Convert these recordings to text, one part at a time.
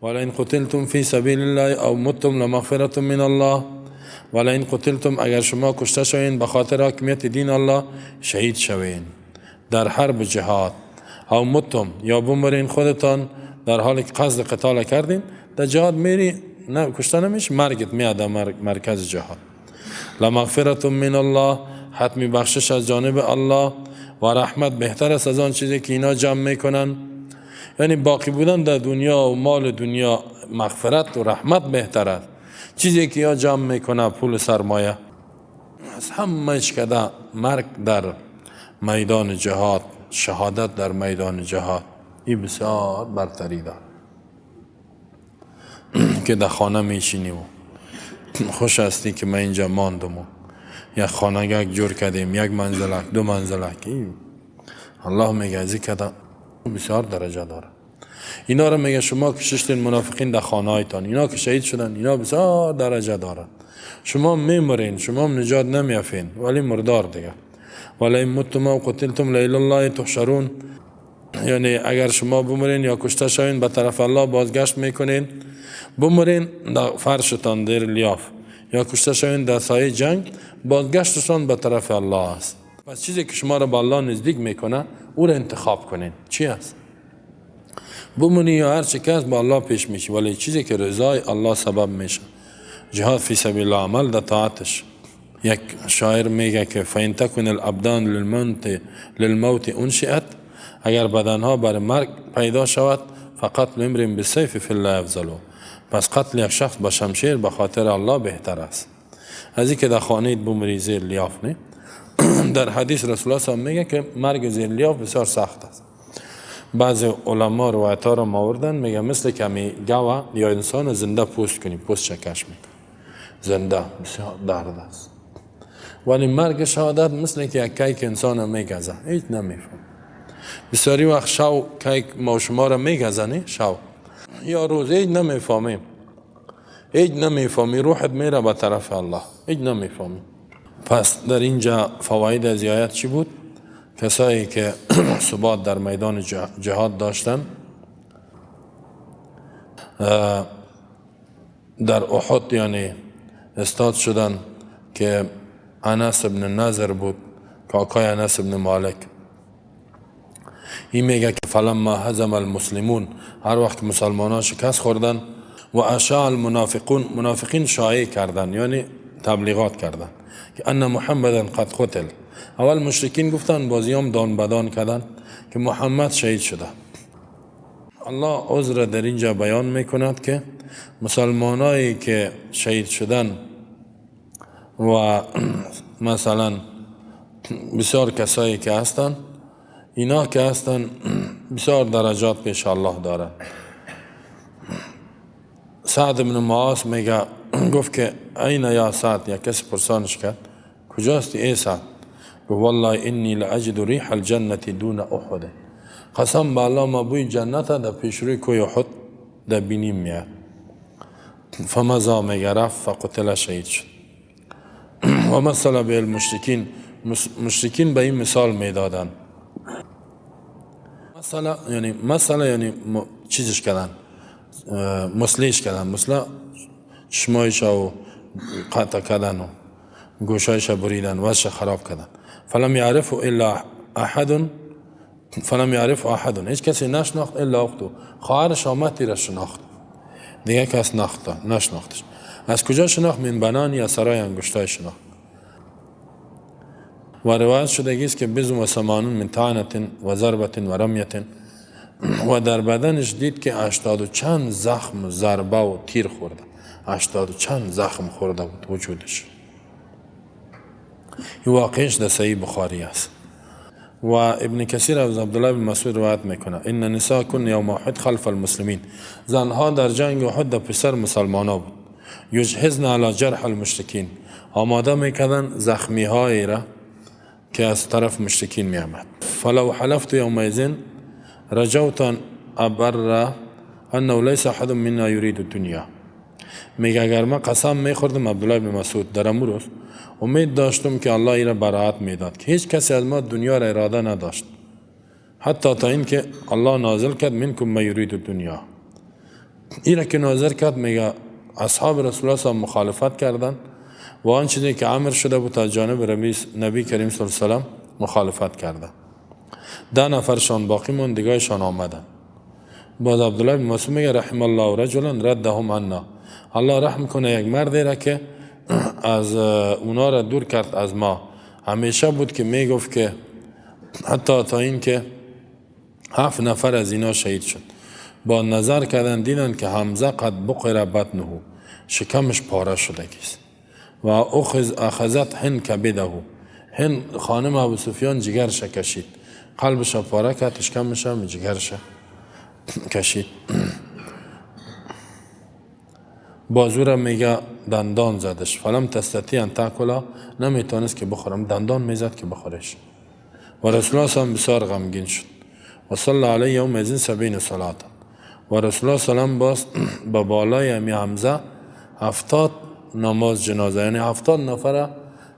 ولئن قتلتم في سبيل الله او متم لمغفرة من الله. ولئن قتلتم، اگر شما کشته شوین به خاطر حاکمیت دین الله، شهید شوین در حرب جهاد، او متم، یا بمرین خودتان در حالی که قصد قتال کردین، در جهاد میری نه کشته نمیش، مرگت میاد در مرکز جهاد. لمغفرة من الله، حتمی بخشش از جانب الله و رحمت بهتر است از آن چیزی که اینا جمع میکنن. یعنی باقی بودن در دنیا و مال دنیا، مغفرت و رحمت بهتر است. چیزی که یا جمع میکنه، پول، سرمایه، از همه کده مرگ در میدان جهاد، شهادت در میدان جهاد، این بسیار برتری دارد که در خانه میشینی و خوش هستی که من اینجا ماندم و یک خانگک جور کردیم، یک منزلک، دو منزلک. الله میگه از کده بسیار درجه داره. اینا رو میگه شما که ششتین منافقین در خانه هایتان، اینا که شهید شدن، اینا بسیار درجه دارن. شما میمرین، شما نجات نمیافین، ولی مردار دیگه. ولئن متم او قتلتم لإلی الله تحشرون. یعنی اگر شما بمرین یا کشته شوین، به طرف الله بازگشت میکنین. بمرین در فرشتان در لیاف یا کشته شوین در ساحه جنگ، بازگشتشان به طرف الله است. پس چیزی که شما را به الله نزدیک میکنه، او را انتخاب کنین. چی است؟ بمونی یا هر چی که است، با الله پیش میشی. ولی چیزی که رضای الله سبب میشه، جهاد فی سبیل الله، عمل در طاعتش. یک شاعر میگه که فإن تكن الأبدان للموت أنشئت، اگر بدنها بر مرگ پیدا شود، فقتل امرئ بالسيف في الله أفضل، پس قتل یک شخص با شمشیر به خاطر الله بهتر است از اینکه در خانه بمری زیر لیاف. نه، در حدیث رسول الله صلی میگه که مرگ زیر لیاف بسیار سخت است. بعضی علما روایت ها رو آوردن، میگه مثل کمی گوه یا انسان زنده پوست کنی، پوست شکش میکنی زنده، بسیار درد است. ولی مرگ شهادت مثل که یک کیک انسان میگزه، هیچ نمیفهم. بسیاری وقت شو کیک ما شما را میگزنی، شو یا روز، هیچ نمیفهمیم، هیچ نمیفهمی، روحت میره به طرف الله، هیچ نمیفهمی. پس در اینجا فواید از آیت چی بود؟ کسایی که ثبات در میدان جهاد داشتن، در احد، یعنی استاد شدن که انس ابن نضر بود، کاکای انس ابن مالک. این میگه که فلما هزم المسلمون، هر وقت مسلمان ها شکست خوردن، و اشاع المنافقون، منافقین شایع کردن، یعنی تبلیغات کردن که ان محمدا قد قتل. اول مشرکین گفتن، بازیام دان بدان کردن که محمد شهید شده. الله عذر در اینجا بیان میکند که مسلمانایی که شهید شدن و مثلا بسیار کسایی که هستن، اینا که هستن بسیار درجات پیش الله دارن. سعد بن معاذ میگه، گفت که أين يا سعد؟ یا کسی پرسانش کرد کجاستی ای سعد؟ گفت والله إني لأجد ريح الجنة دون أحد. قسم به الله، ما بوی جنت در پیشروی کوی احد در بینیم میاد. فمضى، میگه رفت، فقتل، شهید شد. و مثل به المشرکین، مشرکین به این مثال میدادن. مثلا یعنی، مثلا یعنی چیزش کردن، مثلیش کردن، مثلا چشمایش و قطع کردن و گوشایش بریدن، وضعش خراب کردن. فلم يعرفه إلا أحد، فلم يعرفه أحد، هیچ کسی نشناخت، إلا أخته، خواهرش آمد را شناخت، دیگه کس نشناختش. از کجا شناخت؟ من بنانه، از سرای انگشتای شناخت. و روایت شده است که بضع و ثمانون من طعنة و ضربة و رمیة. و در بدنش دید که 80 و چند زخم و ضربه و تیر خورده، 80 و چند زخم خورده بود وجودش. این واقعش در صحیح بخاری است. و ابن کثیر از عبدالله بن مسعود روایت میکنه إن النساء كن يوم أحد خلف المسلمين، زنها در جنگ احد در پشت سر مسلمان ها بود. يجهزن على جرحى المشركين، آماده میکردن زخمی هایی را که از طرف مشرکین می آمد. فلو حلفت يومئذ رجوت أن أبر أنه ليس أحد منا يريد الدنيا. میگه اگر من قسم میخوردم، عبدالله بن مسعود، در امو روز امید داشتم که الله ایره برائت میداد که هیچ کسی از ما دنیا را اراده نداشت. حتی تا اینکه الله نازل کرد منكم من يريد الدنيا. اینا که ناظر کرد، میگه اصحاب رسول الله مخالفت کردن و آن چیزی که امر شده بود از جانب نبی کریم صلی الله علیه و سلم مخالفت کردن. 10 نفرشان باقی موند، دیگهشان آمدن. باز عبدالله بن مسعود میگه رحم الله رجلا ردهم عنا، الله رحم کنه یک مردی را که از اونا را دور کرد از ما. همیشه بود که میگفت که حتی تا این که 7 نفر از اینا شهید شد. با نظر کردن دیدن که حمزه قد بقر بطنه، شکمش پاره شده کیست و اخذت هند کبده، هند خانم ابو سفیان جگرش کشید، قلبش پاره کرد، شکمش هم جگرش کشید. بازور میگه دندان زدش، فلم تستطیع ان تاکلا، نمیتونست که بخورم، دندان میزد که بخورش. و رسول الله صلی بسیار غمگین شد و صلی علیه یوم 70 صلاة. و رسول الله صلی الله باز به بالای امی حمزه 70 نماز جنازه، یعنی 70 نفره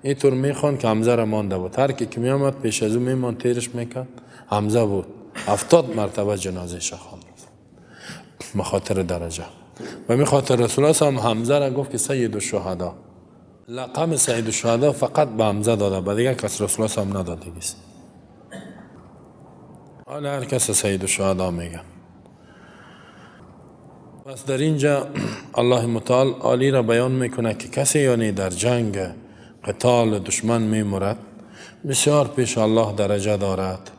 اینطور میخوان که حمزه را مانده بود. هر کی که میامد پیش از او میمان تیرش میکرد، حمزه بود. 70 مرتبه جنازه خواند مخاطر درجه. و می خاطر رسول الله صلی حمزه را گفت که سید الشهدا، لقب سید الشهدا فقط به حمزه داده، به دیگه کس رسول الله صلی نداده نیست. حالا هر کس سید الشهدا میگه. پس در اینجا الله متعال عالی را بیان میکنه که کسی یعنی در جنگ قتال دشمن میمرد بسیار پیش الله درجه دارد.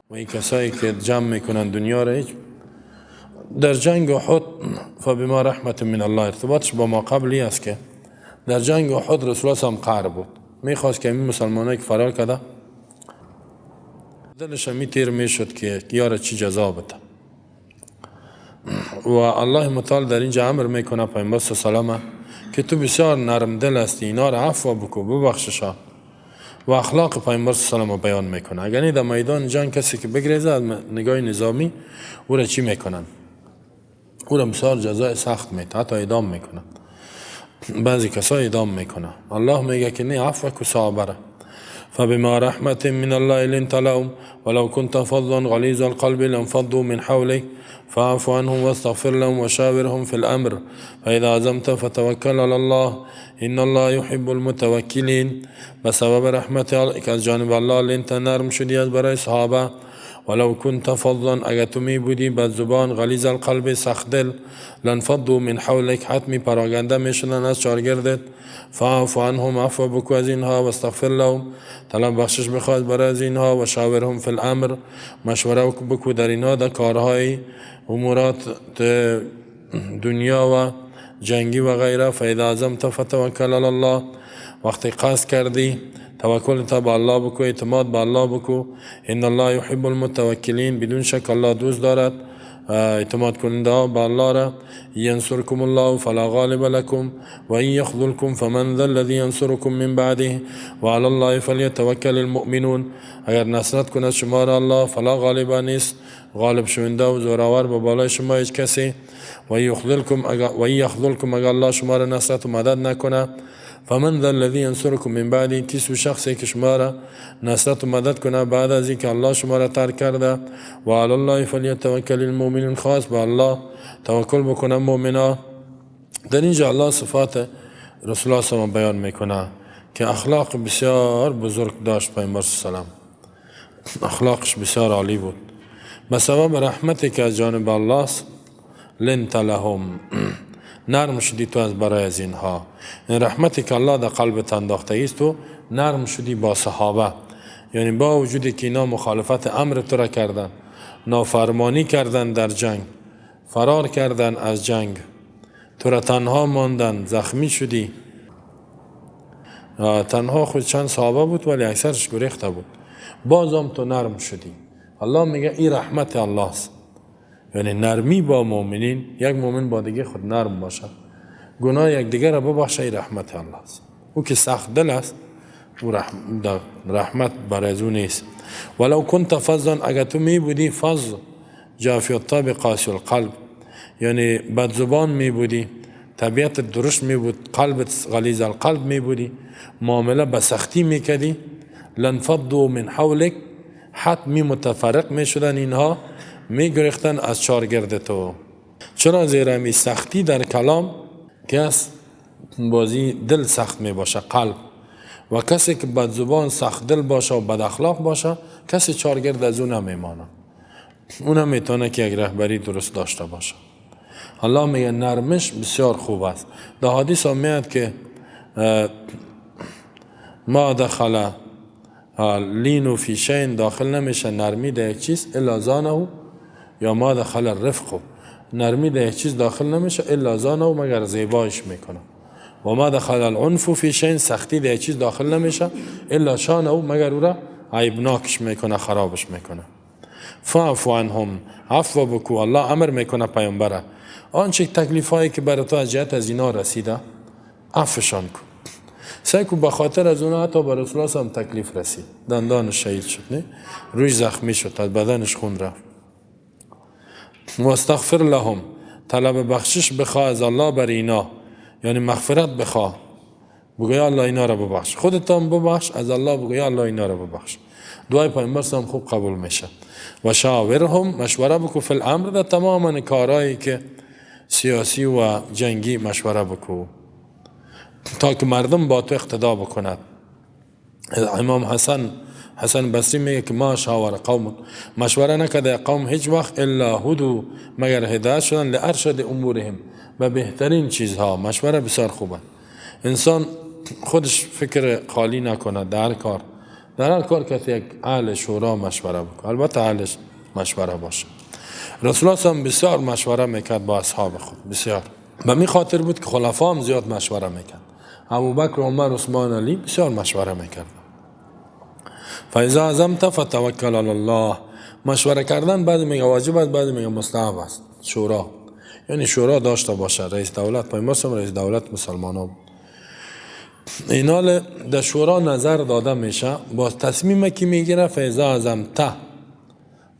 و این کسایی که جمع میکنن دنیا را هیچ در جنگ احد فبما رحمت من الله، ارتباطش با ما قبلی است که در جنگ احد رسول الله هم قهر بود، میخواست که این مسلمانایی که فرار کرده دلش می تیر میشد که یاره چی جزا بده. و الله متعال در اینجا امر میکنه پیامبر صلی الله علیه و که تو بسیار نرم دل هستی، اینا را عفو بکو، ببخششا. و اخلاق پیامبر صلی الله علیه و بیان میکنه. اگر نه در میدان جنگ کسی که بگریزه از نگاه نظامی او را چی میکنن؟ او را بسیار جزای سخت میده، حتی اعدام میکنن. بعضی کسا اعدام میکنه. الله میگه که نه، عفو کو صحابه. فبما رحمة من الله لنت لهم ولو كنت فظا غليظ القلب لانفضوا من حولك فاعف عنهم واستغفر لهم وشاورهم في الأمر فإذا عزمت فتوكل على الله إن الله يحب المتوكلين. بسبب رحمت که از جانب الله لنت نرم شدی از برای صحابه. ولو كنت فظا اگر تو می بودی بد زبان غلیظ القلب سخت دل لانفضوا من حولك حتمی پراگنده میشدن از چارگردت. فاعف عنهم عفو بکو از اینها و استغفر لهم طلب بخشش بخواد برای از اینها و شاورهم فی الامر مشوره بکو در اینها در کارهای امورات دنیا و جنگی و غیره. فاذا عزمت فتوکل علی الله وقتی قصد کردی توکل تا به الله بکو، اعتماد به الله بکو. ان الله یحب المتوکلین بدون شک الله دوست دارد اعتماد کننده به الله را. ینصرکم الله فلا غالب لكم و ان یخذلکم فمن ذا الذی ینصرکم من بعده و علی الله فلیتوکل المؤمنون. اگر نصرت کند شما را الله فلا غالب نیست، غالب شونده و زورآور به بالای شما هیچ کسی. و یخذلکم اگر الله شما را نصرت و مدد نکنه فمن ذا الذی ینصرکم من بعده کیست شخصی که شما را نصرت و مدد کنه بعد از اینکه الله شما را ترک کرده. و علی الله فلیتوکل المؤمنون خاص به الله توکل بکنه مؤمنا. در اینجا الله صفات رسول الله صلی الله بیان میکنه که اخلاق بسیار بزرگ داشت پیامبر صلی الله علیه و سلم، اخلاقش بسیار عالی بود. به سبب رحمتی که از جانب الله است لنت لهم نرم شدی تو از برای از اینها. این رحمتی که الله در قلبت انداخته است تو نرم شدی با صحابه، یعنی با وجودی که اینا مخالفت امر تو را کردن، نافرمانی کردن در جنگ، فرار کردن از جنگ، تو را تنها ماندن، زخمی شدی. تنها خود چند صحابه بود ولی اکثرش گریخته بود، بازم تو نرم شدی. الله میگه این رحمت الله است، یعنی نرمی با مؤمنین، یک مؤمن با دیگه خود نرم باشد، گناه یک دیگر را ببخشه، این رحمت الله است. او که سخت دل است او رحمت برای او نیست. ولو كنت فظا اگر تو می بودی فظ جافی الطبع قاسی القلب، یعنی بد زبان می بودی، طبیعت درشت می بود، قلبت غلیظ القلب می بودی، معامله به سختی می کردی، لانفضوا من حولک حتمی متفرق می شدن اینها، می گریختن از چارگرد تو. چرا؟ زیرا همی سختی در کلام که است بازی دل سخت می باشه، قلب. و کسی که بد زبان، سخت دل باشه و بد اخلاق باشه، کسی چارگرد از او نمیمانه، او نمیتونه که یک رهبری درست داشته باشه. الله میگه نرمش بسیار خوب است. در حدیث هم میاد که ما دخل لین فی شیء، داخل نمیشه نرمی در یک چیز، الا زانه، یا ما دخل الرفق، نرمی در یک چیز داخل نمیشه، الا زانه، مگر زیبایش میکنه. و ما دخل العنف فی شیء، سختی در یک چیز داخل نمیشه، الا شانه، مگر او را عیبناکش میکنه، خرابش میکنه. فاعف عنهم، عفو بکو. الله امر میکنه پیامبره، آنچه تکلیف هایی که برای تو از جهت از اینا رسیده، عفوشان کن. سیل کو، به خاطر از اونها حتی بر رسول الله هم تکلیف رسید، دندانش شهید شد، نه روی زخمی شد، از بدنش خون رفت. واستغفر لهم، طلب بخشش بخواه از الله بر اینا، یعنی مغفرت بخواه، بگو یا الله اینا را ببخش. خودت هم ببخش، از الله بگو یا الله اینا را ببخش. دعای پیامبر هم خوب قبول میشه. و شاورهم، مشوره بکو، فی الامر، در تمام کارهایی که سیاسی و جنگی مشوره بکو تا که مردم با تو اقتدا بکند. امام حسن بصری میگه که ما شاور قوم، مشوره نکرده قوم هیچ وقت، الا هدوا، مگر هدایت شدن، لارشد امورهم، به بهترین چیزها. مشوره بسیار خوبه، انسان خودش فکر خالی نکند در کار، در هر کار کسی یک اهل شورا مشوره بکنه، البته اهلش مشوره باشه. رسول الله هم بسیار مشوره میکرد با اصحاب خود، بسیار. به می خاطر بود که خلفا هم زیاد مشوره میکرد. ابوبکر، عمر، عثمان، علی بسیار مشوره میکرد. فاذا عزمت فتوکل علی الله. مشوره کردن بعضی میگه واجب است، بعضی میگه مستحب است. شورا، یعنی شورا داشته باشه رئیس دولت. پیامبر رئیس دولت مسلمان بود. اینال در شورا نظر داده میشه، با تصمیم که میگیره. فاذا عزمت،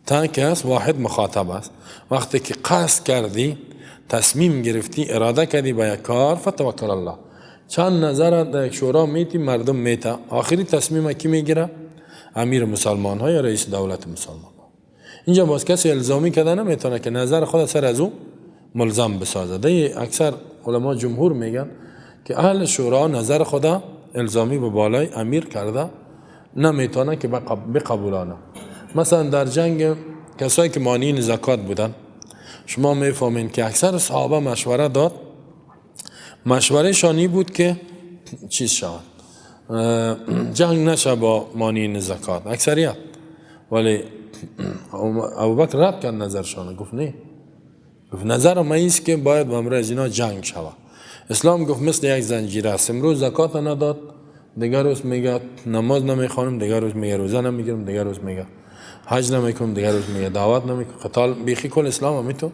تا که است واحد مخاطب است. وقتی که قصد کردی، تصمیم گرفتی، اراده کردی به یک کار، فتوکل الله. چند نظر در یک شورا میتی، مردم میته، آخری تصمیم کی میگیره؟ امیر مسلمان ها یا رئیس دولت مسلمان ها. اینجا باز کسی الزامی کرده نمیتونه که نظر خود سر از او ملزم بسازه. دی اکثر علما جمهور میگن که اهل شورا نظر خدا الزامی به بالای امیر کرده نمیتونه که بقبولانه. مثلا در جنگ کسایی که مانعین زکات بودن، شما میفهمین که اکثر صحابه مشوره داد، مشوره شانی بود که چیز شود، جنگ نشه با مانعین زکات، اکثریت. ولی ابوبکر رد کرد نظرشان، گفت نه، گفت نظر ما ایست که باید با از اینا جنگ شود. اسلام گفت مثل یک زنجیره است، امروز زکات نداد، دیگر روز میگه نماز نمیخوانم، دیگر روز میگه روزه نمیگیرم، دیگر روز میگه حج نمیکنم، دیگر روز میگه دعوت نمیکنم، قتال بیخی کل اسلام هم تو،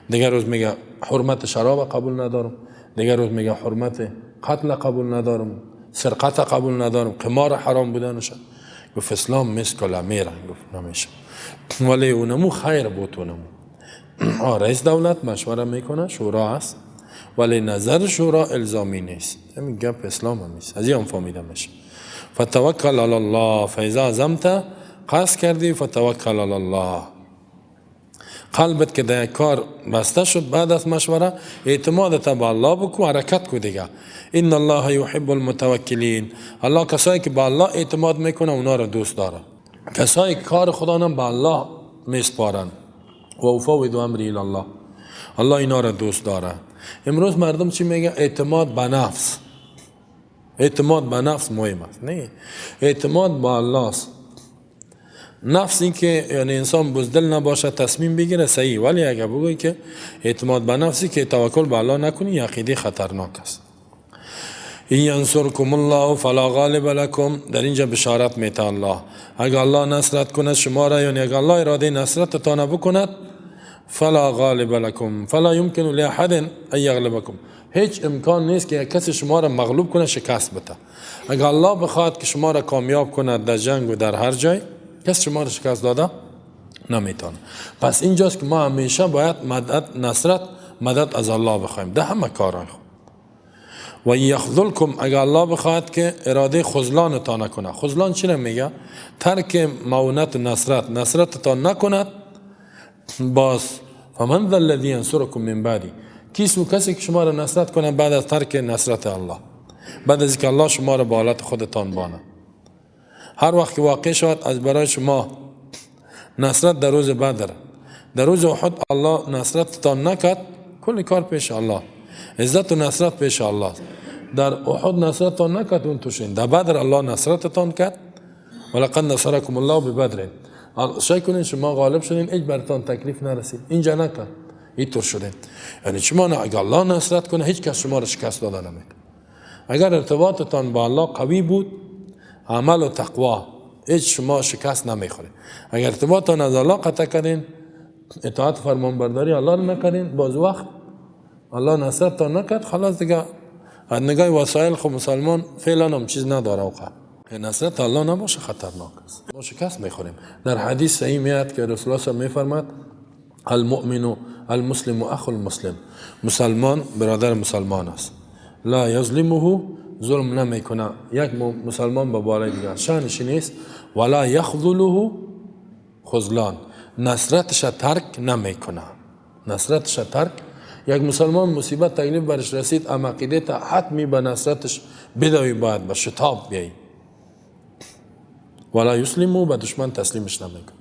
دیگر روز میگه حرمت شراب قبول ندارم، دیگر روز میگه حرمت قتل قبول ندارم، سرقت قبول ندارم، قمار حرام بودنش. گفت اسلام مثل کلا میره، گفت نمیشه. ولی اونمو خیر بود. اونمو رئیس دولت مشوره میکنه، شورا هست، ولی نظر شورا الزامی نیست. همین گپ اسلام هم نیست، از این هم فهمیده میشه. فتوکل علی الله. فاذا عزمت، قصد کردی، فتوکل علی الله. قلبت که در کار بسته شد، بعد از مشوره اعتماد به الله بکو، حرکت کو دیگه. ان الله یحب المتوکلین. الله کسایی که به الله اعتماد میکنه، اونا را دوست داره، کسایی که کار خدا به الله میسپارن. و افوض امری الی الله. الله اینا را دوست داره. امروز مردم چی میگه؟ اعتماد به نفس. اعتماد به نفس مهم است. نه، اعتماد به الله است. نفس این که یعنی انسان بزدل نباشه، تصمیم بگیره، صحیح. ولی اگر بگویی که اعتماد به نفسی که توکل به الله نکنی، عقیده خطرناک است. ان ینصرکم الله فلا غالب لکم. در اینجا بشارت میته الله، اگر الله نصرت کند شما را، یعنی اگر الله اراده نصرت تان بکند، فلا غالب لکم، فلا یمکن لاحد ان یغلبکم. هیچ امکان نیست که کسی شما را مغلوب کنه، شکست بده. اگر الله بخواد که شما را کامیاب کند در جنگ و در هر جای، کس شما را شکست داده نمیتونه. پس اینجاست که ما همیشه باید مدد، نصرت، مدد از الله بخوایم ده همه کارهای خود. و یخذلکم، اگر الله بخواهد که اراده خذلان تا نکنه. خذلان چی میگه؟ ترک معونت، نصرت، نصرت تا نکند، باز فمن ذا الذی ینصرکم من بعده. کیست او کسی که شما را نصرت کنه بعد از ترک نصرت الله، بعد از اینکه الله شما را به حالت خودتان بانه. هر وقت که واقع شود از برای شما نصرت در روز بدر، در روز احد الله نصرتتان نکرد، کل کار پیش الله، عزت و نصرت پیش الله. در احد نصرتتان نکرد اون توشین، در بدر الله نصرتتان کرد. ولقد نصرکم الله ببدر. شای کنین شما غالب شدین، هیچ برتان تکلیف نرسید، اینجا نکرد، اینطور شدین. یعنی شما نه، اگر الله نصرت کنه هیچ کس شما را شکست داده نمیکنه. اگر ارتباطتان با الله قوی بود، عمل و تقوا، هیچ شما شکست نمیخورید. اگر ارتباطتان از الله قطع کردین، اطاعت فرمانبرداری الله رو نکردین، باز وقت الله نصرتتان نکرد، خلاص دیگه. از نگاه وسایل خب مسلمان فعلا هم چیز نداره، اوقات نصرت الله نباشه خطرناک است، ما شکست میخوریم. در حدیث صحیح میاد که رسول الله صلی میفرماد المؤمن المسلم اخو المسلم، مسلمان برادر مسلمان است، لا یظلمه، ظلم نمیکنه یک مسلمان به بالای دیگر، شأنش نیست، ولا یخذله خذلان، نصرتش ترک نمیکنه، نصرتش ترک. یک مسلمان مصیبت تکلیف برش رسید، اما عقیده تا حتمی به نصرتش بدوی، باید به شتاب بیایی. ولا یسلمو، به دشمن تسلیمش نمیکنه.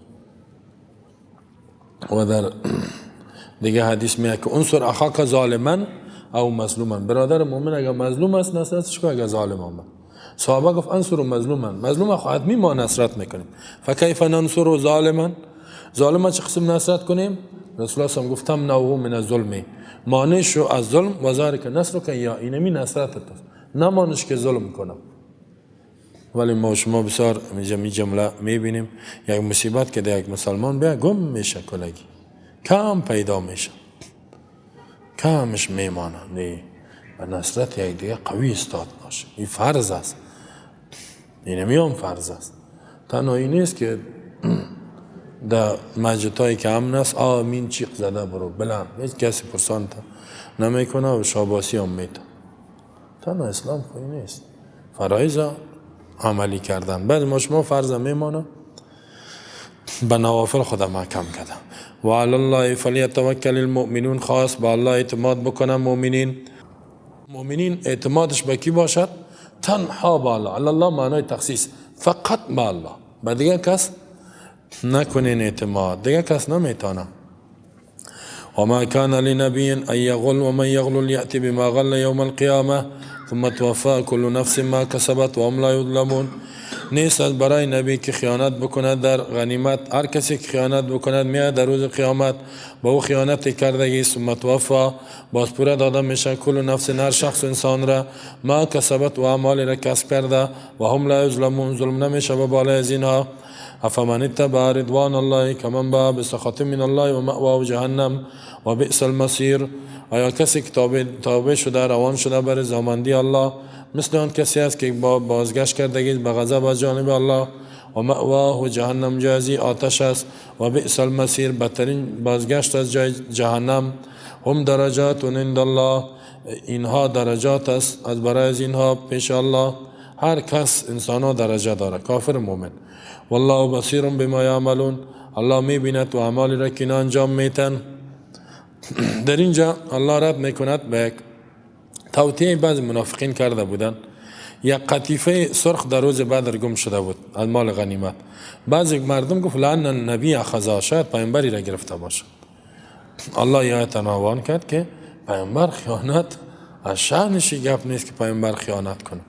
و در دیگه حدیث میاد که انصر اخاک ظالما او مظلوما، برادر مؤمن اگر مظلوم است نصرتش کن، اگر ظالم آمد. صحابه گفت انصر مظلوما، مظلوم خو حتمی ما نصرت میکنیم، فکیف ننصر ظالما، ظالم چه قسم نصرت کنیم؟ رسول الله صلی گفت تمنعه من الظلم، مانع شو از ظلم، و ذلک نصرک، یا اینمی نصرت تو، نمانش که ظلم کنم. ولی ما شما بسیار می جمله میبینیم، یک مصیبت که در یک مسلمان بیا گم میشه، کلگی کم پیدا میشه، کمش میمانه. نه، به نصرت یک دیگه قوی استاد باشه، این فرض است، این هم فرض است. تنها این نیست که در مسجدهایی که امن است آمین چیق زده برو بلند، هیچ کسی پرسان نمیکنه و شاباسی هم میته. تنها اسلام خوی نیست، فرایض عملی کردن. بعد ما شما فرض میمانه به نوافل خدا محکم کردم. و علی الله فلیتوکل المؤمنون، خاص به الله اعتماد بکنن مؤمنین. مؤمنین اعتمادش به کی باشد؟ تنها به الله. علی الله معنای تخصیص، فقط به الله، به دیگه کس نکنین اعتماد، دیگه کس نمیتونه. وما كان لنبي أن يغل ومن يغلل يأتي بما غل يوم القيامة ثم توفى كل نفس ما كسبت وهم لا يظلمون. نیست از برای نبی که خیانت بکند در غنیمت، هر کسی که خیانت بکند میاد در روز قیامت با او خیانت کردگی، ثم توفى، باز پورا داده میشه، کل نفس، هر شخص انسان را، ما کسبت، و اعمال را کسب کرده، و هم لا یظلمون، ظلم نمیشه به بالای از اینها. افمن اتبع رضوان الله کمن باء بسخط من الله و مأواه جهنم و بئس المصیر. آیا کسی که تابع شده، روان شده بر رضامندی الله، مثل آن کسی است که با بازگشت کردگی به غضب از جانب الله، و مأواه جهنم، جای ازی آتش است، و بئس المصیر، بدترین بازگشت از جای جهنم. هم درجات عند الله، اینها درجات است از برای از اینها پیش الله. هر کس انسان ها درجه داره، کافر مؤمن. والله بصیر بما یعملون، الله میبیند و اعمالی را که اینا انجام میتن. در اینجا الله رد میکند به یک توطئه بعض منافقین کرده بودن. یک قطیفه سرخ در روز بدر گم شده بود از مال غنیمت. بعضی مردم گفت لعل النبی اخذها، شاید پیامبری را گرفته باشه. الله یه آیت روان کرد که پیامبر خیانت از شأنش گپ نیست که پیامبر خیانت کنه.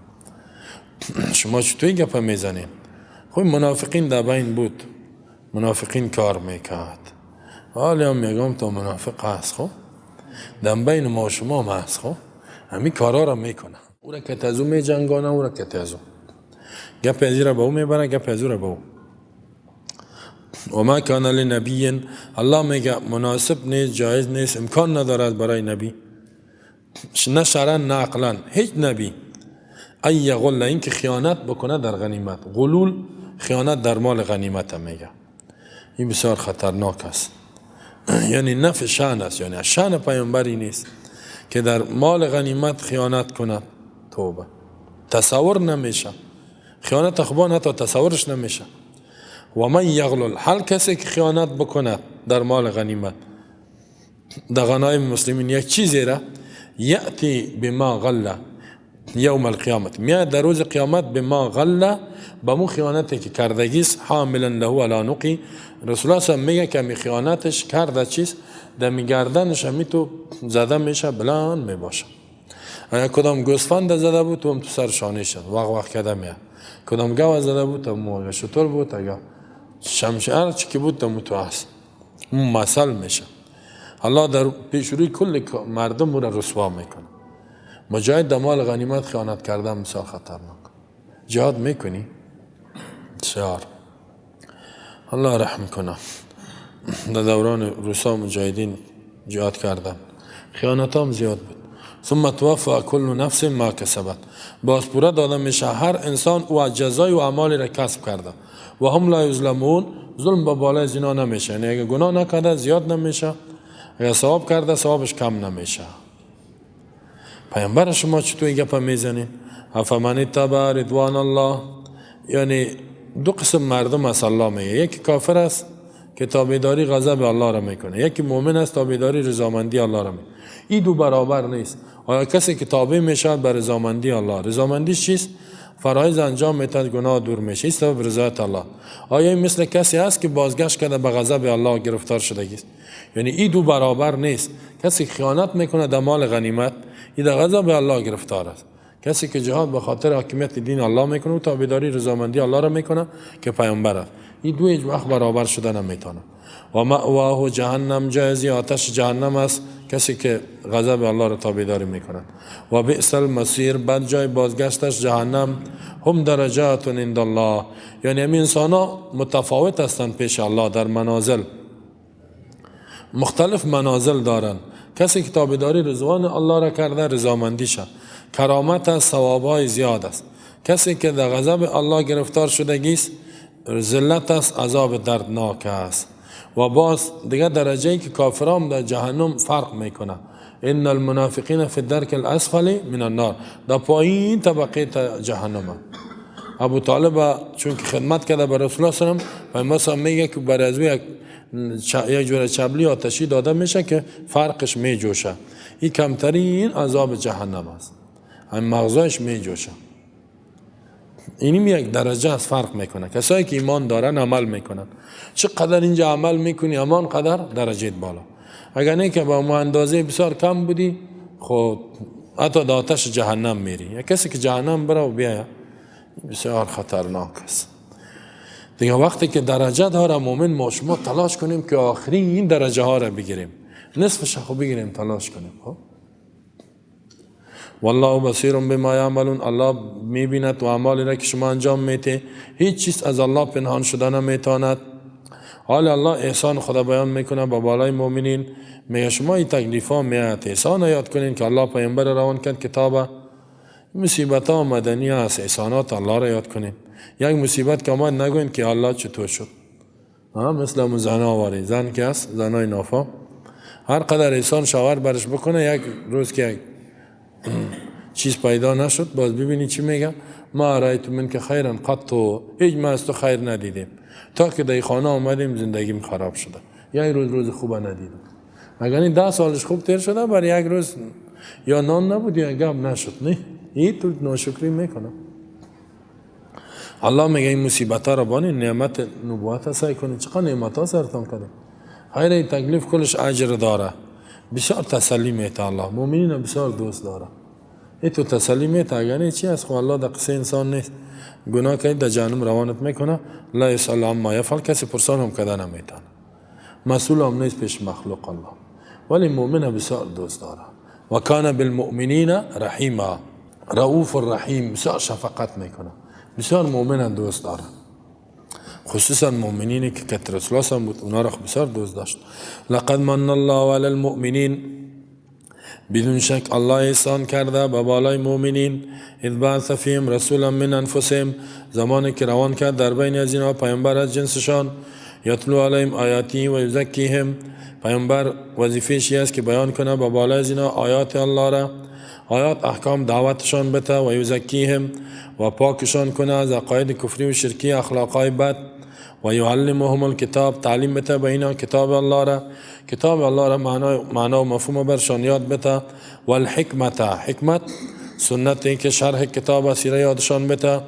شما چطوری گپ میزنین؟ خب منافقین در بین بود، منافقین کار میکرد. حالی هم میگم تا منافق هست، خب در بین ما و شما هم هست، خب همین کارا را میکنه. او را که تزو میجنگانه، او را که تزو گپ از را به او میبره، گپ از را به او. و ما کان لنبی، الله میگه مناسب نیست، جایز نیست، امکان ندارد برای نبی، نه شرعا نه عقلا، هیچ نبی ان یغل، اینکه خیانت بکنه در غنیمت. غلول خیانت در مال غنیمت میگه. این بسیار خطرناک است، یعنی نفی شأن است، یعنی شأن پیامبری نیست که در مال غنیمت خیانت کند. توبه، تصور نمیشه خیانت، اخبان حتی تصورش نمیشه. و من یغلل، هر کسی که خیانت بکند در مال غنیمت. در غنایم مسلمین یک چیزی را، یأتی بما غله یوم القیامت، میاد در روز قیامت بما غله، به مو خیانتی که کردگیست، حاملا له علی عنقی. رسول الله صلی میگه که می خیانتش کرده چیست، در میگردنش همی تو زده میشه، بلند میباشه. اگر کدام گوسفند زده بود تو هم تو سر شانه شد وق وق کرده میاد، کدام گاو زده بود تو مو، اگر شتر بود، اگر شمشیر چی که بود تو تو هست، اون مثل میشه. الله در پیش روی کل مردم او را رسوا میکنه. مجاهد در مال غنیمت خیانت کردن بسیار خطرناک. جهاد میکنی؟ بسیار. الله رحم کنه. در دوران روسا مجاهدین جهاد کردن، خیانت هم زیاد بود. ثم توفى كل نفس ما کسبت، باز پوره داده میشه هر انسان او از جزای و اعمالی را کسب کرده. و هم لا یظلمون، ظلم به بالای زنا نمیشه، یعنی اگه گناه نکرده زیاد نمیشه، اگه ثواب کرده ثوابش کم نمیشه. پیامبر شما چطور این گپ میزنین؟ افمن اتبع رضوان الله، یعنی دو قسم مردم است الله میگه، یکی کافر است که تابعداری غضب الله را میکنه، یکی مؤمن است تابعداری رضامندی الله را میکنه. این دو برابر نیست. آیا کسی که تابع میشود بر رضامندی الله، رضامندی چیست؟ فرایض انجام میتاد، گناه دور میشه، این سبب رضایت الله. آیا این مثل کسی است که بازگشت کرده به غضب الله گرفتار شده است؟ یعنی این دو برابر نیست. کسی که خیانت میکنه در مال غنیمت، این در غضب الله گرفتار است. کسی که جهاد به خاطر حاکمیت دین الله میکنه و تابعداری رضامندی الله را میکنه که پیامبر است، این دو هیچ وقت برابر شده نمیتونه. و مأواه جهنم، جایزی آتش جهنم است کسی که غضب الله را تابعداری میکنه. و بئس المصیر، بد جای بازگشتش جهنم. هم درجات عند الله، یعنی همین انسان ها متفاوت هستند پیش الله در منازل، مختلف منازل دارند. کسی که تابعداری رضوان الله را کرده رضامندیشه، کرامت است، ثوابهای زیاد است. کسی که در غضب الله گرفتار شدگیست ذلت است، عذاب دردناک است. و باز دیگه درجه ای که کافرام در جهنم فرق میکنه. ان المنافقین فی الدرک الاسفل من النار، در پایین طبقه جهنم. ابو طالب چون که خدمت کرده بر رسول الله صلی الله علیه و سلم، میگه که بر از یک جور چبلی آتشی داده میشه که فرقش میجوشه. این کمترین عذاب جهنم است، هم مغزایش میجوشه. اینیم یک درجه از فرق میکنه. کسایی که ایمان دارن عمل میکنن، چقدر اینجا عمل میکنی همان قدر درجه بالا. اگر نه که با ما اندازه بسیار کم بودی، خب حتی در آتش جهنم میری. یا کسی که جهنم بره و بیایه بسیار خطرناک است. دیگه وقتی که درجه داره مؤمن، ما شما تلاش کنیم که آخرین این درجه ها را بگیریم، نصفش خو بگیریم، تلاش کنیم. خب والله بصیر بما یعملون، الله میبیند و اعمالی را که شما انجام میته، هیچ چیز از الله پنهان شده نمیتواند. حال الله احسان خدا بیان میکنه با بالای مؤمنین، میگه شما این تکلیف ها میاد، احسان یاد کنین که الله پیامبر روان کرد کتابه. مصیبت ها مدنی است، احسانات الله را یاد کنین. یک مصیبت که آمد نگوین که الله چطور شد. مثل زنا واری، زن که است، زنای نافا، هر قدر احسان شوهر برش بکنه، یک روز که یک چیز پیدا نشد، باز ببینی چی میگه، ما رأیت منک خیرا قط، هیچ ما از تو خیر ندیدیم، تا که در خانه آمدیم زندگیم خراب شده، یک روز روز خوب ندیدم. مگر این 10 سالش خوب تیر شده، بر یک روز یا نان نبود یا گپ نشد، نه این تو ناشکری میکنه. الله میگه این مصیبت ها را بانی نعمت نبوت سعی کنید، چقدر نعمت ها سرتان کنید، خیر این تکلیف کلش اجر داره، بسیار تسلی میته الله، مؤمنین بسیار دوست داره. این تو تسلی میته، اگر نه چی است؟ خب الله در قصه انسان نیست، گناه کنید در جهنم روانت میکنه. لا یسأل عما یفعل، کسی پرسان هم کده نمیتونه، مسئول هم نیست پیش مخلوق الله، ولی مؤمن بسیار دوست داره. و کان بالمؤمنین رحیما، رؤوف الرحیم، بسیار شفقت میکنه، بسیار مؤمن دوست داره، خصوصا مؤمنینی که کت رسول الله بود اونا را بسیار دوست داشت. لقد من الله علی المؤمنین، بدون شک الله احسان کرده به بالای مؤمنین. اذ بعث فیهم رسولا من انفسهم، زمانی که روان کرد در بین از اینها پیامبر از جنسشان، یتلو علیهم آیاتی و یزکیهم، پیامبر وظیفه‌اش است که بیان کنه به بالای از اینها آیات الله را، آیات احکام دعوتشان بته، و یزکیهم و پاکشان کنه از عقاید کفری و شرکی، اخلاقای بد، و یعلمهم الکتاب، تعلیم بده به اینا کتاب الله را، کتاب الله را معنا و مفهوم برشان یاد بده. و الحکمت، حکمت سنت که شرح کتاب است یادشان بده.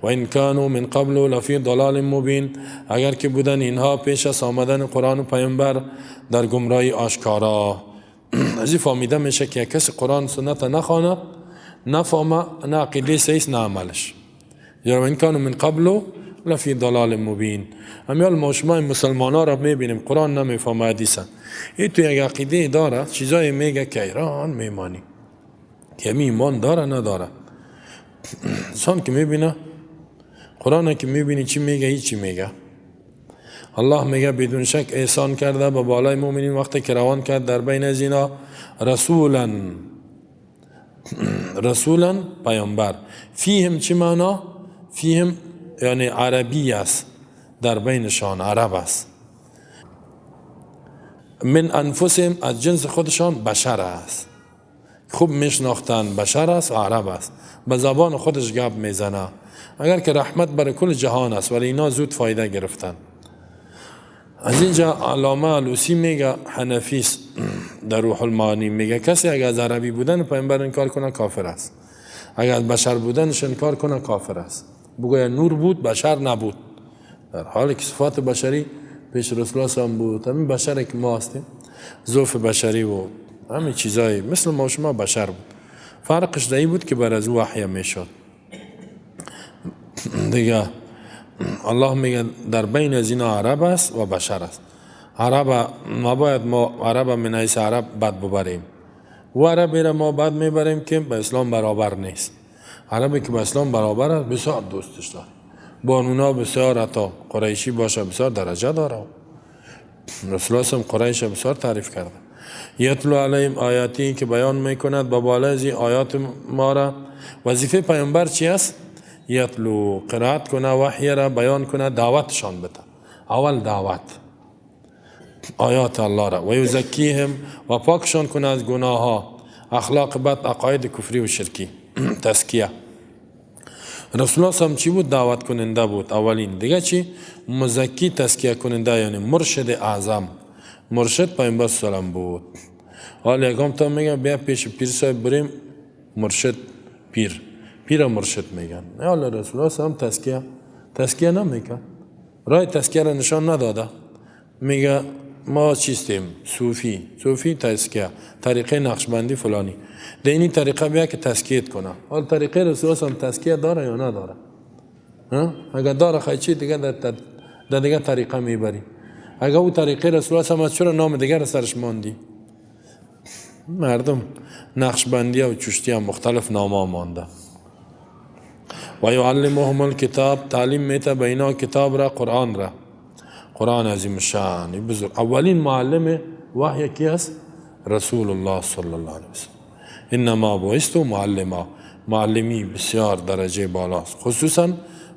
و این کانوا من قبل لفی ضلال مبین، اگر که بودن اینها پیش از آمدن قرآن و پیامبر در گمراهی آشکارا. از این فهمیده میشه که کسی قرآن سنت نخوانه، نفهمه، نه عقیده صحیح نه عملش. یا این کانوا من قبل لفی ضلال مبین. امیال ما شما مسلمان ها را میبینیم قرآن نمیفهمه، حدیث. این تو یک عقیده داره، چیزای میگه که ایران میمانی که می ایمان داره نداره. انسان که میبینه قرآن که میبینی چی میگه، هیچی میگه. الله میگه بدون شک احسان کرده به بالای مؤمنین وقتی که روان کرد در بین از اینا رسولا، رسولا پیامبر. فیهم چی معنا؟ فیهم یعنی عربی است، در بینشان عرب است. من انفسهم، از جنس خودشان بشر است، خوب میشناختن بشر است و عرب است، به زبان خودش گپ میزنه. اگر که رحمت برای کل جهان است، ولی اینا زود فایده گرفتن. از اینجا علامه علوسی میگه، حنفیس، در روح المعانی میگه کسی اگر از عربی بودن پیامبر انکار کنه کافر است، اگر از بشر بودنش انکار کنه کافر است. بگویا نور بود بشر نبود، در حالی که صفات بشری پیش رسول الله هم بود. همین بشری که ما هستیم، ضعف بشری و همین چیزایی مثل ما شما بشر بود، فرقش در این بود که بر از وحی میشد دیگه. الله میگه در بین از اینا عرب است و بشر است. عرب ما باید ما عرب من حیث عرب بد ببریم و عربی را ما بد میبریم که به اسلام برابر نیست. عربی که به اسلام برابر است بسیار دوستش داره، با اونا بسیار، حتی قریشی باشه بسیار درجه داره. رسول الله قریش بسیار تعریف کرده. یتلو علیهم آیاتی، که بیان میکند با بالای آیات ما را. وظیفه پیامبر چی است؟ یتلو، قرائت کنه وحی را، بیان کنه، دعوتشان بده. اول دعوت آیات الله را. و یزکیهم، و پاکشان کنه از گناه ها، اخلاق بد، عقاید کفری و شرکی، تزکیه. رسول الله هم چی بود؟ دعوت کننده بود اولین. دیگه چی؟ مزکی، تزکیه کننده، یعنی مرشد اعظم. مرشد پیامبر سلام بود. حالا یکم تا میگه بیا پیش پیر صاحب بریم، مرشد پیر، پیر مرشد میگن. حالا رسول الله هم تزکیه نمیکن، راه تزکیه را نشان نداده. میگه ما چیستیم؟ صوفی، صوفی تزکیه، طریقه نقشبندی فلانی، دینی طریقه بیا که تزکیت کنه. حال طریقه رسول الله هم تزکیه داره یا نداره؟ اگر داره خیلی چی دیگه در دیگه طریقه میبری. اگر او طریقه رسول الله هم چرا نام دیگر سرش ماندی؟ مردم نقشبندی و چشتی هم مختلف نام ها مانده. و یعلمهم الکتاب، تعلیم میته به اینا کتاب را، قرآن را، قرآن عظیم الشان بزرگ. اولین معلم وحی کی است؟ رسول الله صلی الله علیه وسلم. انما بعثت معلما، معلمی بسیار درجه بالاست، خصوصا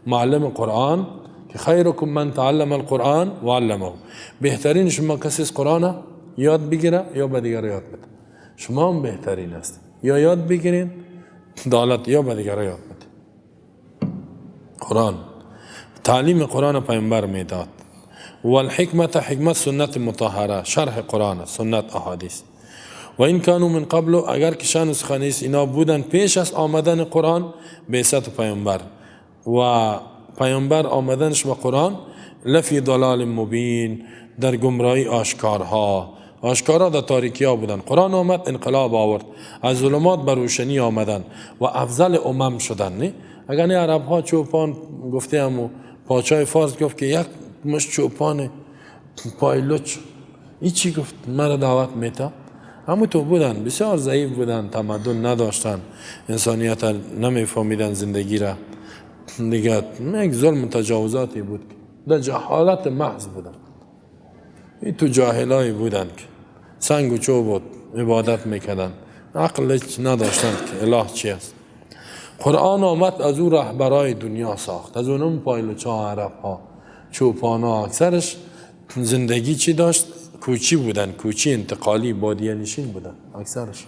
معلم قرآن که خیرکم من تعلم القرآن و علمه، بهترین شما کسی از قرآن یاد بگیره یا به دیگر یاد بده. شما هم بهترین است، یا یاد بگیرین دالت یا به دیگر یاد بده. قرآن، تعلیم قرآن پیامبر میداد. و الحکمت، حکمت سنت مطهره، شرح قرآن، سنت، احادیث. و این کانوا من قبل، اگر که شان سخنیس اینا بودن پیش از آمدن قرآن، بعثت پیامبر و پیامبر آمدنش با قرآن، لفی ضلال مبین، در گمراهی آشکارها، آشکارا در تاریکی ها بودن. قرآن آمد انقلاب آورد، از ظلمات بر روشنی آمدن و افضل امم شدن. نه اگر نه عرب ها چوپان گفته هم و پاچای فارس گفت که یک مش چوپان پایلوچ این چی گفت مرا دعوت میتا. همون تو بودن بسیار ضعیف بودن، تمدن نداشتن، انسانیت نمیفهمیدن، زندگی را دیگه یک ظلم و تجاوزاتی بود، در جهالت محض بودن. این تو جاهلایی بودن که سنگ و چوب بود عبادت میکردن، عقل نداشتن که اله چی است. قرآن آمد از او رهبرای دنیا ساخت، از اونم پایلوچا، عرب ها، چوپان ها، اکثرش زندگی چی داشت؟ کوچی بودن، کوچی انتقالی، بادیه نشین بودن اکثرش.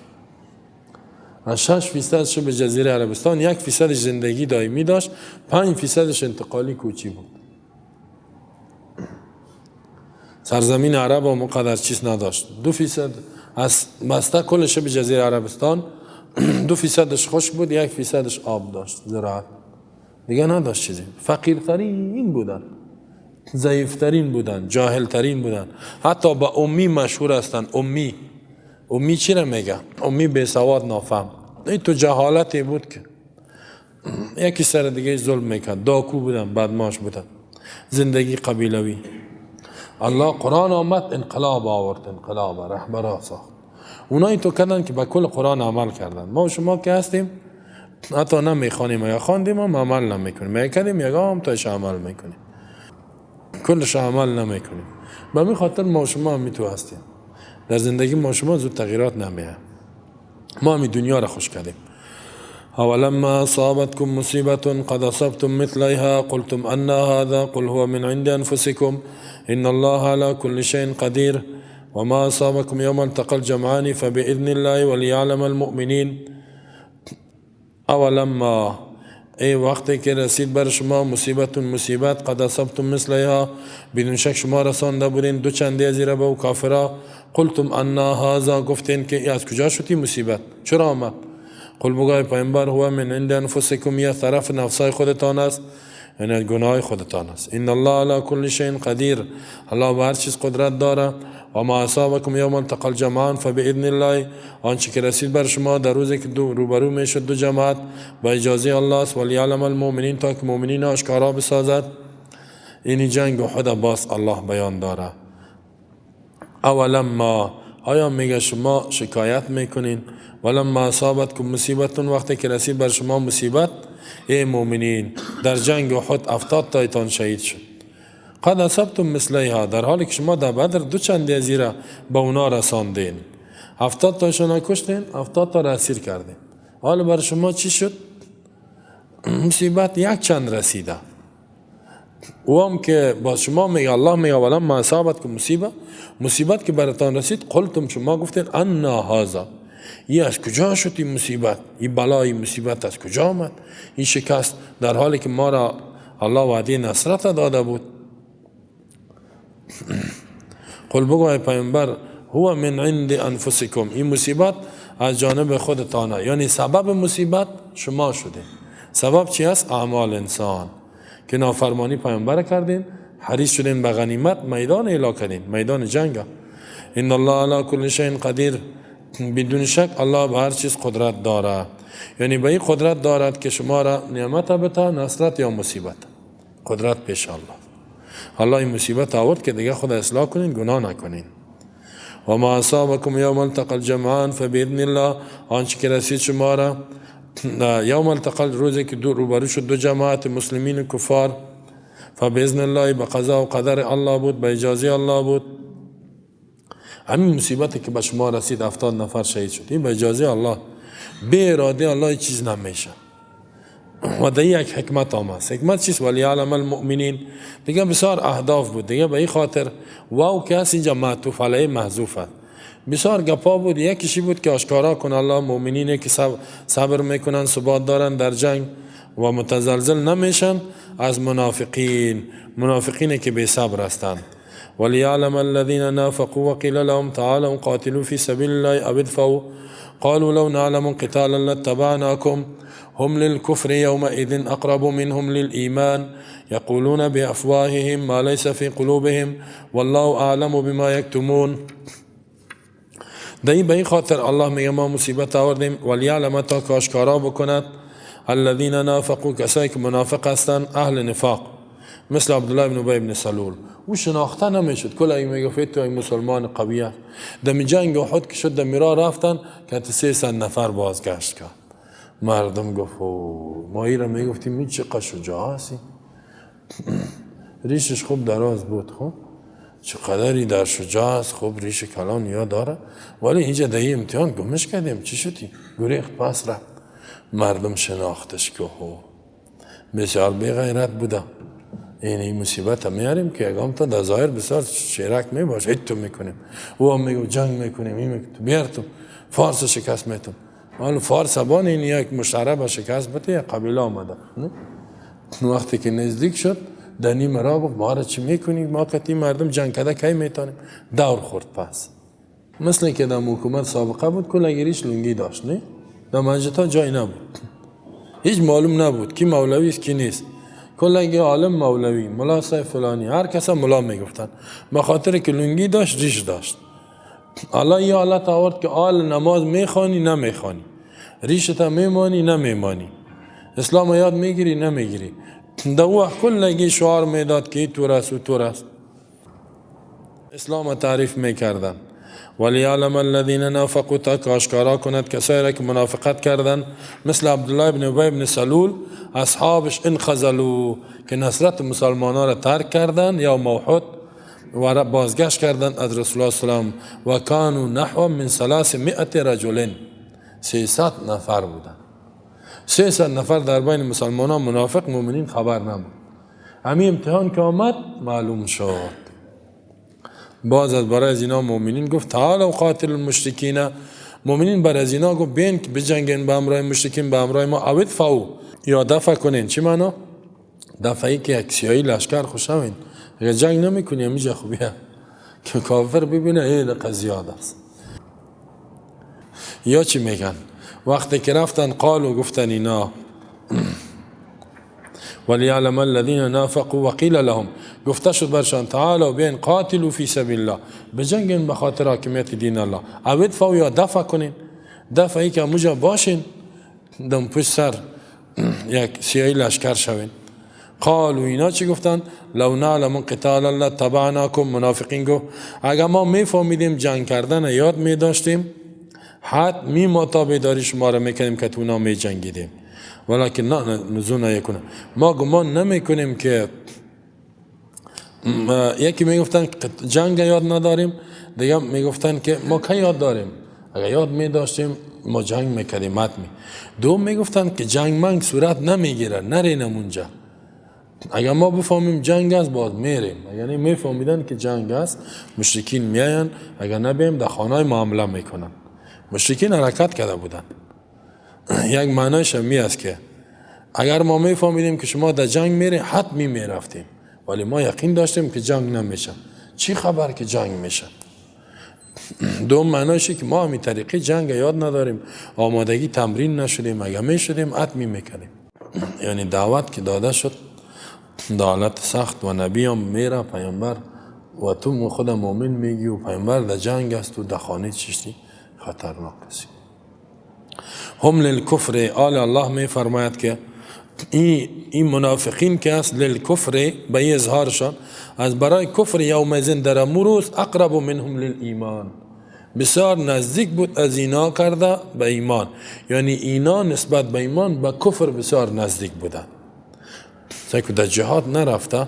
از 6% شبه جزیره عربستان 1% زندگی دائمی داشت، 5% انتقالی کوچی بود. سرزمین عرب هم اونقدر چیز نداشت. 2% از بسته کل شبه جزیره عربستان 2%ش خشک بود، 1%ش آب داشت، زراعت دیگه نداشت چیزی. فقیرترین بودن، ضعیفترین بودن، جاهلترین بودن، حتی با امی مشهور هستند. امی، امی چی را میگه؟ امی بی سواد، نافهم. این تو جهالتی بود که یکی سر دیگه ظلم میکرد. داکو بودن، بدماش بودن، زندگی قبیلوی. الله قرآن آمد، انقلاب آورد، انقلاب رهبرا ساخت. اونایی تو کردن که به کل قرآن عمل کردن. ما و شما که هستیم حتی نمیخوانیم، یا خواندیم هم عمل نمیکنیم، میکردیم یگام تاش عمل میکنیم، کلش عمل نمیکنیم. به می خاطر ما و شما هم تو هستیم. در زندگی ما و شما زود تغییرات نمیه. ما همی دنیا را خوش کردیم. اولما اصابتكم مصیبة قد اصبتم مثلها قلتم أنى هذا قل هو من عند انفسكم ان الله على كل شيء قدير وما اصابكم يوم التقى الجمعان فبإذن الله وليعلم المؤمنين. اولما، ای وقتی که رسید بر شما مصیبت، مصیبت، قد اصبتم مثلها، بدون شک شما رسانده بودین دو چندی از به او کافرا، قلتم أنى هذا، گفتین که از کجا شد مصیبت، چرا آمد؟ قل، بگوی پیامبر، هو من عند انفسكم، یا طرف نفسای خودتان است، یعنی گناه خودتان است. ان الله على كل شيء قدیر، الله به هر چیز قدرت داره. و ما اصابكم یوم التقى الجمعان فباذن الله، آنچه که رسید بر شما در روزی که دو روبرو میشد دو جماعت، با اجازه الله است. وليعلم المؤمنین، تا که مؤمنین آشکارا بسازد. این جنگ احد باز الله بیان داره. اولما، آیا میگه شما شکایت میکنین؟ ولما اصابتكم مصیبت، وقتی که رسید بر شما مصیبت، ای مؤمنین، در جنگ احد 70 تایتان شهید شد، قد اصبتم مثلیها، در حالی که شما در بدر دو چند ازی را به اونا رساندین، 70 تاشون کشتین، 70 تا را اسیر کردین. حالا بر شما چی شد؟ مصیبت یک چند رسیده. او هم که با شما میگه، الله میگه ولما اصابتكم مصیبه، مصیبت که براتان رسید، قلتم، شما گفتین، أنى هذا، این از کجا شد این مصیبت، این بلای مصیبت از کجا آمد، این شکست، در حالی که ما را الله وعده نصرت داده بود؟ قل، بگو پیامبر، هو من عند انفسكم، این مصیبت از جانب خودتانه، یعنی سبب مصیبت شما شده. سبب چی است؟ اعمال انسان که نافرمانی پیامبر کردین، حریص شدین به غنیمت، میدان اعلا کردین، میدان جنگ. ان الله على كل شيء قدیر، بدون شک الله به هر چیز قدرت دارد، یعنی به این قدرت دارد که شما را نعمت بده، نصرت یا مصیبت. قدرت پیش الله. الله این مصیبت آورد که دیگه خود اصلاح کنین، گناه نکنین. و ما اصابكم یوم التقى الجمعان فباذن الله، آنچه که رسید شما را یوم التقى، روزی که دو روبرو شد دو جماعت، مسلمین و کفار، فباذن الله، به قضا و قدر الله بود، به اجازه الله بود. همین مصیبتی که به شما رسید، 70 نفر شهید شد، این به اجازه الله. به اراده الله چیز نمیشه و در یک حکمت آمد. حکمت چیست؟ وليعلم المؤمنین. دیگه بسیار اهداف بود دیگه. به این خاطر واو که هست اینجا معطوف علیه محذوف است. بسیار گپا بود. یکیشی بود که آشکارا کن الله مؤمنینه که صبر میکنن، ثبات دارن در جنگ و متزلزل نمیشن، از منافقین، منافقین که بی صبر هستند. وليعلم الذين نافقوا. وقيل لهم تعالوا قاتلوا في سبيل الله أو ادفعوا قالوا لو نعلم قتالا لاتبعناكم هم للكفر يومئذ أقرب منهم للإيمان يقولون بأفواههم ما ليس في قلوبهم والله أعلم بما يكتمون. در به این خاطر الله میگه ما مصیبت آوردیم. وليعلم، تا که آشکارا بکند، الذين نافقوا، کسایی که منافق هستند، اهل نفاق، مثل عبدالله بن ابی بن سلول. او شناخته نمیشد. کل ای میگفت تو این مسلمان قوی است. دمی جنگ احد که شد، دمی راه رفتن که 300 نفر بازگشت کرد. مردم گفت ما ای را میگفتیم این چقدر شجاع هستی، ریشش خوب دراز بود، خب چقدری در شجاع است، خوب ریش کلان یا داره، ولی اینجا در امتحان گمش کردیم، چی شدی؟ گریخت پس رفت. مردم شناختش که هو بسیار بی غیرت بوده. این مصیبت میاریم که یگام تا در ظاهر بسیار شیرک می باشه، تو میکنیم، او هم میگه جنگ میکنیم، این میگه بیار تو فارس شکست میتم. حالا فارس بان این یک مشرب شکست بده، یک قبیله آمده. وقتی که نزدیک شد در نیمه راه گفت ما را چی میکنی؟ ما کتی مردم جنگ کرده کی میتونیم؟ دور خورد. پس مثل که در حکومت سابقه بود، کلگی ریش لنگی داشت، نه؟ در مسجدها جای نبود، هیچ معلوم نبود کی مولوی است کی نیست. کلگی عالم مولوی، ملا صاحب فلانی، هر کس ملا میگفتن به خاطر که لنگی داشت، ریش داشت. الله یه حالت آورد که آل نماز میخوانی نمیخوانی، ریشت میمانی نمیمانی، اسلام یاد میگیری نمیگیری. در وقت کلگی شعار میداد که تو است و تو است، اسلام تعریف میکردن. وليعلم الذين نافقوا، تا که آشکارا کند کسایی را که منافقت کردن، مثل عبدالله ابن ابی ابن سلول، اصحابش، انخذلوا، که نصرت مسلمان را ترک کردن یوم احد و بازگشت کردن از رسول الله سلام. و كانوا نحو من 300 رجل، 300 نفر بودن. 300 نفر در بین مسلمان ها منافق، مؤمنین خبر نبود. همین امتحان که آمد معلوم شد. باز از برای از اینا مؤمنین گفت تعالوا قاتلوا المشركين. مؤمنین بر از اینا گفت بین که بجنگین به همراه مشرکین، به همراه ما، او ادفعوا، یا دفع کنین. چی معنا؟ دفعی که یک سیایی لشکر خوشوین. اگر جنگ نمیکنی همیشه خوبیه که کافر ببینه این زیاد است. یا چی میگن؟ وقتی که رفتن، قالوا، گفتن اینا، وليعلم الذين نافقوا وقيل لهم، گفته شد برشان تعالوا، بین، قاتلوا في سبيل الله، بجنگین به خاطر حاکمیت دین الله، او ادفعوا، یا دفع کنین. دفعی که موجا باشین، دم پشت سر یک سیایی لشکر شوین. قالوا، اینا چی گفتن؟ لو نعلم قتالا لاتبعناكم. منافقین گفت اگر ما میفهمیدیم جنگ کردن یاد می داشتیم، حتمی ما تابعداری شما را میکنیم که تونا می جنگیدیم. ولكن نظن یکونه ما گمان نمیکنیم که یکی میگفتن جنگ یاد نداریم، دیگه میگفتن که ما که یاد داریم، اگر یاد می داشتیم ما جنگ میکردیم حتمی. دوم میگفتن که جنگ منگ صورت نمیگیره، نرینم اونجا. اگر ما بفهمیم جنگ است باز میریم. یعنی میفهمیدن که جنگ است، مشرکین میاین، اگر نبیم در خانه معامله میکنن. مشرکین حرکت کرده بودن. یک معنایش می است که اگر ما میفهمیدیم که شما در جنگ میره، حتمی میرفتیم، ولی ما یقین داشتیم که جنگ نمیشه، چی خبر که جنگ میشه. دوم معنایش که ما همی طریقی جنگ یاد نداریم، آمادگی تمرین نشدیم، اگر میشدیم حتمی میکردیم. یعنی دعوت که داده شد در حالت سخت و نبی هم میره، پیامبر، و تو خود مؤمن میگی و پیامبر در جنگ است و در خانه چشتی، خطرناک است. هم للكفر، آل الله می فرماید که این منافقین که است، للكفر، به اظهارشان از برای کفر، يومئذ، در امروز، اقرب منهم للایمان، بسیار نزدیک بود از اینا کرده به ایمان. یعنی اینا نسبت به ایمان به کفر بسیار نزدیک بودن که در جهاد نرفته.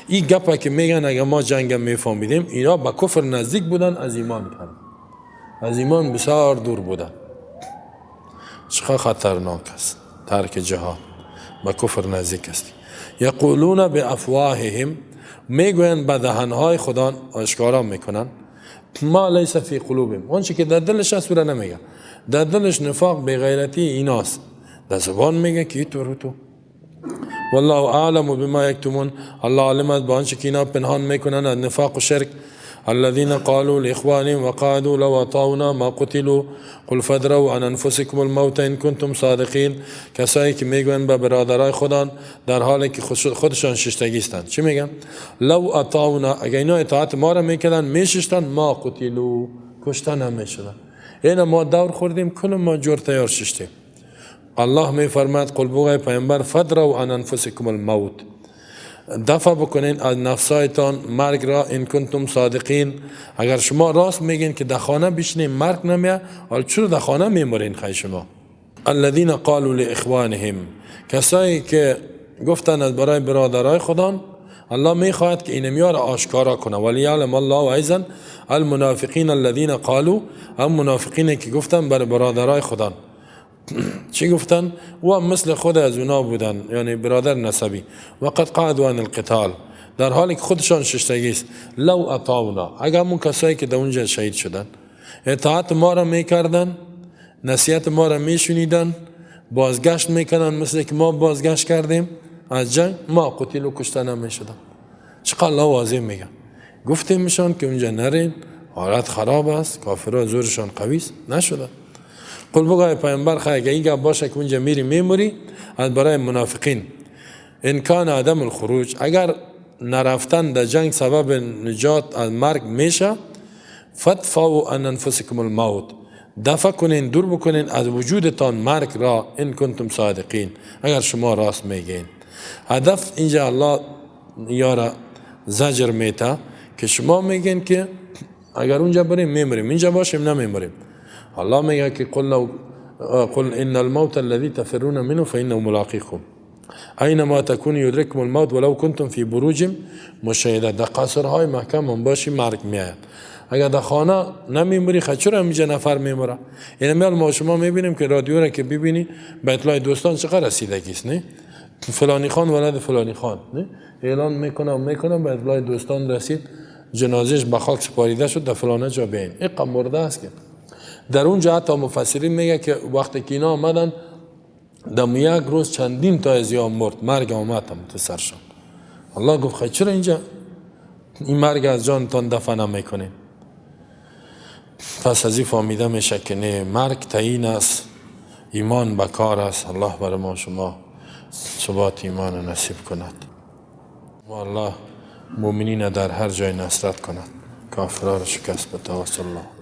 این گپه که میگن اگر ما جنگ میفهمیدیم، اینا به کفر نزدیک بودن از ایمان کرد، از ایمان بسیار دور بودن. چقدر خطرناک است ترک جهاد، به کفر نزدیک است. یقولون بافواههم، میگویند به دهنهای خودان، آشکارا میکنن، ما ليس في قلوبهم، آنچه که در دلش هست او نمیگه. در دلش نفاق، بغیرتی ایناست، در زبان میگه که تو تو. والله اعلم بما يكتمون، الله عالم است با آنچه که اینا پنهان میکنن از نفاق و شرک. الذين قالوا لإخوانهم وقعدوا لو أطاعونا ما قتلوا قل فادروا عن انفسكم الموت ان كنتم صادقین. کسایی که میگن به برادرای خودان در حالی که خودشان ششتگی هستند، چی میگن؟ لو اطاعونا، اگر اینا اطاعت ما را میکردن، میششتن، ما قتلوا، کشته نمیشدن. اینا ما دور خوردیم، کل ما جور تیار ششتیم. الله میفرماد قل، بگوی پیامبر، فادروا عن انفسكم الموت، دفع بکنین از نفسایتان مرگ را، ان كنتم صادقين، اگر شما راست میگین که در خانه بشینیم مرگ نمیه، حالا چرا در خانه میمورین خی شما؟ الذين قالوا لاخوانهم، کسایی که گفتن از برای برادرای خودان. الله میخواهد که اینمیا را آشکارا کنه. وليعلم الله ايضا المنافقين الذين قالوا، هم منافقین که گفتن بر برادرای خودان. چی گفتن؟ و مثل خود از اونا بودن، یعنی برادر نسبی. وقد قعدوا عن القتال، در حالی که خودشان ششتگی است. لو اطاعونا، اگر همون کسایی که در اونجا شهید شدن اطاعت ما را میکردن، نصیحت ما را میشنیدن، بازگشت میکنن مثل که ما بازگشت کردیم. از جنگ ما قتلوا کشته نمیشدن. چقدر الله واضح میگه. گفتیم میشان که اونجا نرین، حالت خراب است، کافرها زورشان قوی است، نشده. قل بگو پیامبر خیر اگه این گپ باشه که اونجا میری میموری، از برای منافقین ان کان عدم الخروج، اگر نرفتن در جنگ سبب نجات از مرگ میشه، فادفعوا عن انفسکم الموت، دفع کنین، دور بکنین از وجودتان مرگ را، ان کنتم صادقین، اگر شما راست میگین. هدف اینجا الله یارا زجر میته که شما میگین که اگر اونجا بریم میمریم، اینجا باشیم نمیمریم. الله میگه که قل ان الموت الذي تفرون منه فانه ملاقيكم اینما تكون یدرککم الموت ولو کنتم فی بروج مشیده. در قصرهای محکم هم باشی مرگ میآید. اگر در خانه نمیمری خب چرا اینجا نفر میمره؟ یعنی میال ما شما میبینیم که رادیو را که ببینی به اطلاع دوستان چقدر رسیدگی است، نه؟ فلانی خان ولد فلانی خان، نه؟ اعلان میکنم میکنم به اطلاع دوستان رسید، جنازهش به خاک سپاریده شد در فلانه جا بیاین. این مرده است که در اونجا حتی مفسرین میگه که وقتی که اینا آمدن در یک روز چندین تا از یا مرد، مرگ آمد هم تو سرشان. الله گفت خیلی چرا اینجا این مرگ از جانتان دفع نمیکنین؟ پس از این فهمیده میشه که نه، مرگ تعیین است، ایمان به کار است. الله بر ما شما ثبات ایمان نصیب کند و الله مؤمنین در هر جای نصرت کند، کافران را شکست بده. و الله.